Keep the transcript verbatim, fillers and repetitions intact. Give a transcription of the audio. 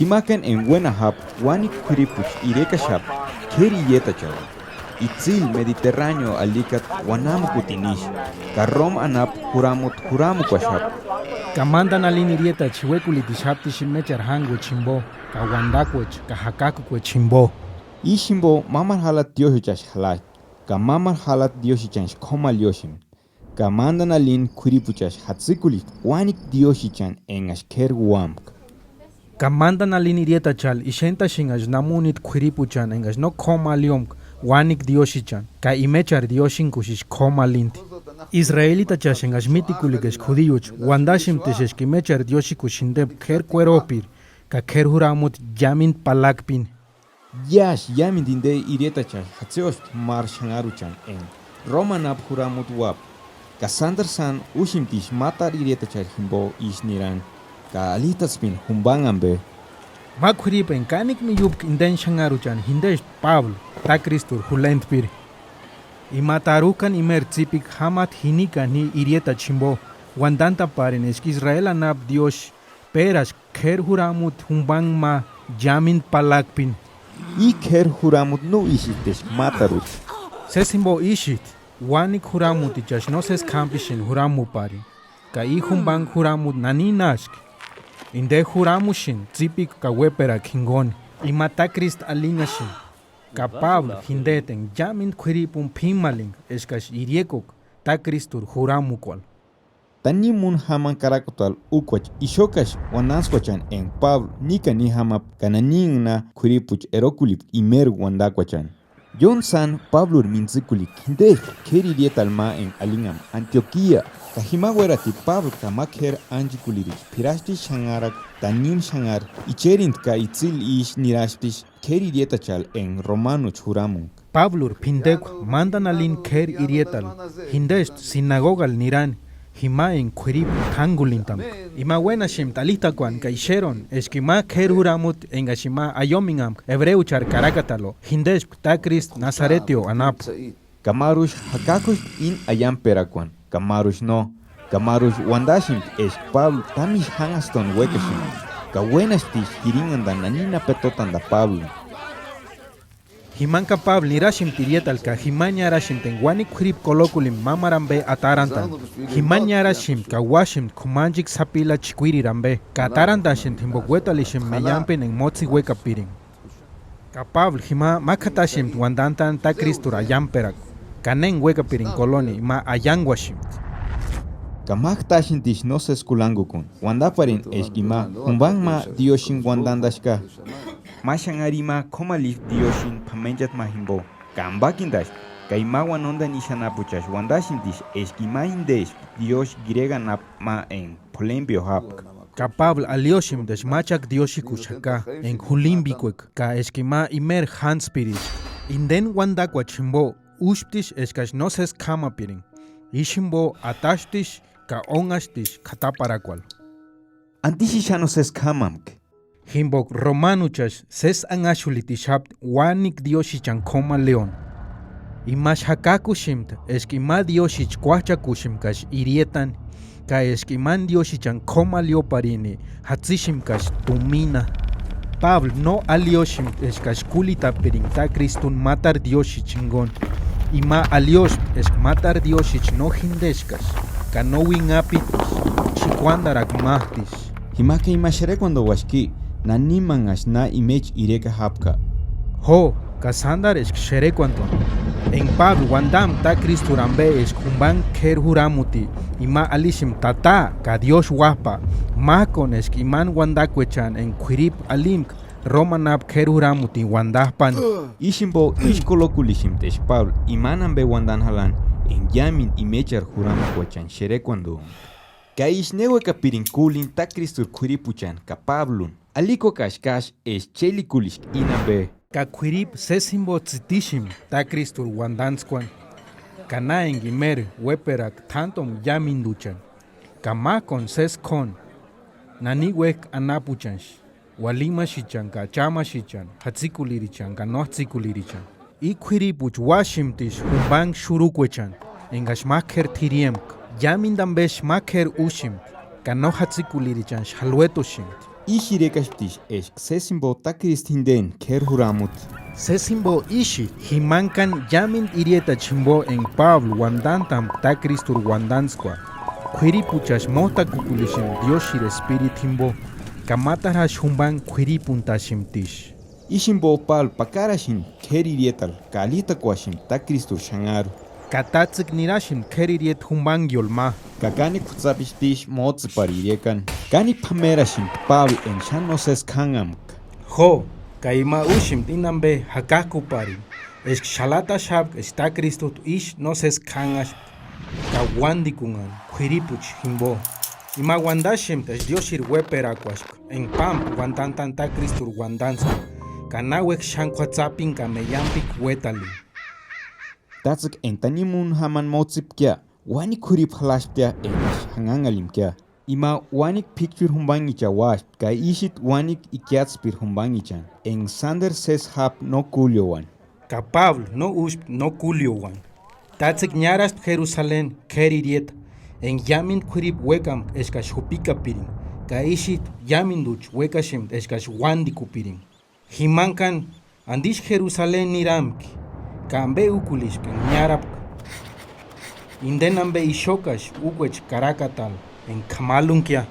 Imakani enga uénani jápka uánikua k'uiripuecha irekaxapti k'éri irietacharhu, itsïli Mediterráneo alikata uanamukutini isï, ka Roma anapu juramuti juramukuaxapti. Ka mándani alini irietachi jiuekulitixapti isï imecheri jánguecha jimbo, ka uandakuecha ka jakak'ukuecha jimbo. Ísï jimbo mámaru jalati diósïchaxi jalaspti, ka mámaru jalati diósïchanksï k'ómaliosïndi. Ka mándani alini k'uiripuechaksï jatsïkulispti uánikua diósïchani engaksï k'éri úampka. Ka mándani alini irietacharhu ixent'axenhaxati namuniti k'uiripuchani engaksï no k'ómaliomka uánikua diósïchani, ka imecheri diósïnkusïsï k'ómalinti. Israelitachaksï engaksï mítikulika eska judiuecha uandaxemptixeska imecheri diósïkusï jindempka k'éri kuerhop'iri ka k'éri juramuti iámendu palakpini. Iásï iámendu inde irietacharhu jatseospti máru xanharuchani enga Roma anapu juramuti úapka, ka sándarhu sáni úsïmptiksï mátaru irietacharhu jimbo isï nirani, ka alitaspini jumbanhani ambe. Ma k'uiripu enga kánikua miiupka indeni xanharuchani jindespti Páblu, tákristuri julentpiri. Ima tarhuk'ani imeri tsipikua jámati jinikani ji irietachi jimbo, uandantaparini eska Israeli anapu diósï péraska k'éri juramuti jumbanha ma iámendu palakpini. I k'éri juramuti no ísïti eska mátaruti. Sési jimbo ísïti, uánikua juramutichaksï no sési k'ámpisïni juramuparini, ka i jumbanha juramuti naninaski? Inde juramusïndi tsípikua ka uéperakua jinguni, ima tákristu alinhasïndi. Ka Páblu jindeti enga iámendu k'uiripuni p'ímalenga eskaksï iriekuaka tákristuri juramukuarhu. Tanimu úni jámani karakutarhu úkuachi ixukaksï uandantskuachani enga Páblu níkani ni jámapka ka nanini na k'uiripuecha erokulipka imeri uandakuachani. Ióni sáni Pábluri mintsïkulika jindespti k'éri irietarhu ma enga alinhapka Antiokia, ka jima uératini Páblu ka ma k'éri ánchekuliricha p'iraspti xanharakua tanimu xanhari icherindi ka itsïli isï niraspti k'éri irietacharhu enga romanucha juramuka. Pábluri p'indekua mándani alini k'éri irietarhu jindespti sinagogarhu nirani, jima enga k'uiripu t'ángulintampka. Ima uénaspti alitakuani ka ixeroni eska ima k'éri juramuti engaksï ima aiominhampka ebreucharhu karakatarhu jindespka tákristu Nasareteo anapu. Ka máruksï jakak'uspti íni aiamperakuani, ka máruksï no, ka máruksï uandaspti eska Páblu támisï jánhastuani uékaxemani, ka uénasptiksï jirinhantani nanina petotantani Pábluni. Jimani ka Páblu niraspti irietarhu ka jimani niáraspti enga uáni k'uiripu kolokulimpi mámaru ambe atarantani. Jimani niáraspti ka úaspti k'umanchekua sapila chkuiriri ambe, ka atarantaspti jimboka uétalixempka meiampeni enga mótsï uékapiringa. Ka Páblu jima mák'ataspti uandantani tákristuri aiamperakua, ka na enga uékapiringa koloni ima aianguaspti. Ka mák'atasptiksï no sési kurhangukuni uandaparini eska ima jumbanha ma diósïni uandantaska. Ma xanhari ima k'ómalispti diósïni p'amenchati ma jimbo, ka ambakindaspti, ka ima uanondani isï anapuchaksï uandasptiksï eska ima jindespti diósï griegu anapu ma enga Polempio jápka. Ka Páblu aliospti eska máchakua diósïkuxaka enga julimpikueka ka eska ima imeri jántspirispka. Indeni uandakuachi jimbo úsptiksï eskaksï no sési k'ámapiringa. Ísï jimbo atasptiksï ka ónhasptiksï k'ataparakuarhu. ¿Antisï xáni no sési k'ámamki? Jimboka romanuchaksï sési anhaxulitixapti uánikua diósïchani k'ómaleoni. Imasï jakak'uspti eska ima diósïchi kuájchakusptikaksï irietani, ka eska imani diósïchani k'ómalioparini jatsisptikaksï tumina. Páblu no aliospti eskaksï kúlitapiringa tákristuni mátaru diósïchi jinguni. Ima aliospti eska mátaru diósïchi no jindeskaksï, ka no uinhapitisï, xikuantarakua májtisï. Jimaka ima xerekuandouaski, nanimanhaksï na imecha ireka jápka. Jo, ka sántaru eska xerekuantuani. Enga Páblu uantampka tákristuri ambe eska jumbanha k'éri juramuti, ima alixempti Tata ka Diósï Uájpa, májkuani eska imani uantakuechani enga k'uiripu alimpka Roma anapu k'éri juramutini uantap'ani. Ísï jimbo ísï kolokulispti eska Páblu imani ambe uantani jalani enga iámendu imecheri juramukuechani xerekuantuani. Ka ísï ne uékapiringa kúlini tákristuri k'uiripuchani ka Pábluni, alikuakaksï káasï eska chélikuliska íni ambe. Ka k'uiripu sési jimbo tsïtispti tákristuri uantantskuani, ka na enga imeri uéperaka t'ántumka iámentuchani, ka májkuani sési k'óni, nani uéjki anapuchanksï, ualimaxichani ka chámaxichani, jatsikulirichani ka nójtsikulirichani. I k'uiripuecha uásptiksï jumbanha xurukuechani engaksï ma k'éri t'irimpka, iámendu ambesï ma k'éri úspti, ka no jatsikulirichanisï xaluetuspti. Ísï irekasptiksï eska sési jimbo tákristu jindeni k'éri juramuti. Sési jimbo ísï, jimani káni iámendu irietachi jimbo enga Páblu uandant'ampka tákristuri uandantskua, k'uiripuchasï mót'akukulisïnti Diósïri Espiritu jimbo, ka mátaru jásï jumbani k'uiripuntasïntisï. Ísï jimbo Páblu pakarasïnti k'éri irietarhu ka alitakuasïnti tákristuri xanharu. Ka táts'ïku nirasïnti k'éri irieta jumbangioli ma. Ka kánikua jutsapixtisï móts'ïpari iriekani. Kánikua p'amerasïnti Páblu enga xáni nósesi k'ánhamka. Jo, ka ima úsïnti íni ambe jakak'uparini, eska xalataxapka eska tákristut'u ísï nósesi k'ánhaspka, ka uándikunhani k'uiripuchi jimbo. Ima uandasïnti eska Diósïri uéperakuaspka enga pámpka uandant'ani tákristuri uandantskua, ka náuek'i xáni k'uatsapini ka meiampikua uétalini. Táts'ïku enga tanimu úni jamani móts'ïpkia, uánikua k'uiripu jalasptia engaksï janhanharhimkia. Ima uánikua p'íchpiri jumbanhichani úaspti ka ísï uánikua ikiatspiri jumbanhichani, enga sánderu sési jápka no kúliouani. Ka Páblu no úspti no kúliouani. Táts'ïku niáraspti Jerusaleni k'éri irieta, enga iámendu k'uiripu uékampka eskaksï jupikapiringa, ka ísï iámenduchi uékasïnti eskaksï uándikupiringa. Jimani káni, ¿Andisï Jerusaleni nirampki? ¿Ka ambe úkulispki enga niárapka? ¿Indeni ambe ixokaski úkuecha karakatarhu enga k'amalunkia?